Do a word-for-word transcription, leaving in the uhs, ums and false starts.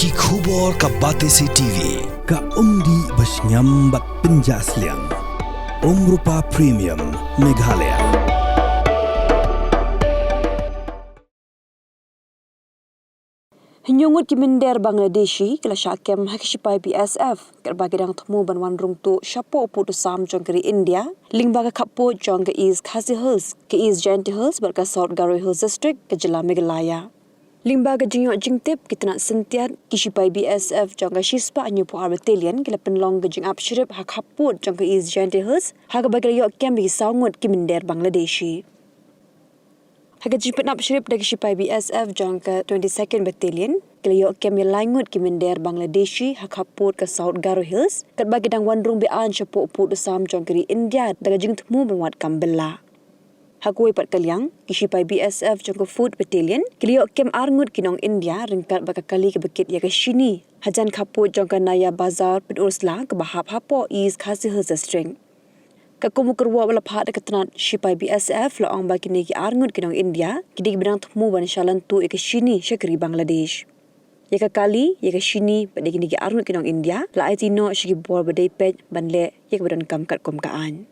Ki khubor ka Batesi T V, ka umdih ba shngiam bad pynjah sliang. Umrupa Premium, Meghalaya. Hynñiew ngut ki mynder Bangladeshi ki la shah kem ha ki shipai B S F katba ki dang thmu ban wan rung tuh shapoh u pud u sam jong ka ri India lyngba ka khappud jong ka East Khasi Hills, ka East Jaintia Hills bad ka South Garo Hills District ka jylla Meghalaya. Lyngba ka jingïoh jingtip, ki tnat syntiat, ki shipai B S F jong ka shispah hynñiewphew ar Battalion ki la pynlong ka jingap shrip ha khappud jong ka East Jaintia Hills ha kaba ki la ïoh kem ïa ki saw ngut ki mynder Bangladeshi. Ha ka jingpynap shrip da ki shipai B S F jong ka twenty-second Battalion, ki la ïoh kem ïa lai ngut ki mynder Bangladeshi ha khappud ka South Garo Hills katba ki dang wan rung be-aiñ shapoh u pud u sam jong ka ri India da ka jingthmu ban wad kam bylla. Ha kawei pat ka liang, ki shipai B S F jong ka Fourth Battalion ki la ïoh kem ar ngut ki nong India ryngkat bad ka kali kaba kit ïa ka shini hajan khappud jong ka Naya Bazar Pynursla kaba hap hapoh East Khasi Hills District. Katkum u kyrwoh ba la phah da ka tnat shipai B S F la ong ba kine ki ar ngut ki nong India ki dei kiba dang thmu ban shah lan tuh ïa ka shini sha ka ri Bangladesh. Ïa ka kali, ïa ka shini bad ïa kine ki ar ngut ki nong India la aiti noh sha ki bor ba dei peit ban leh ïa kaba donkam katkum ka aiñ.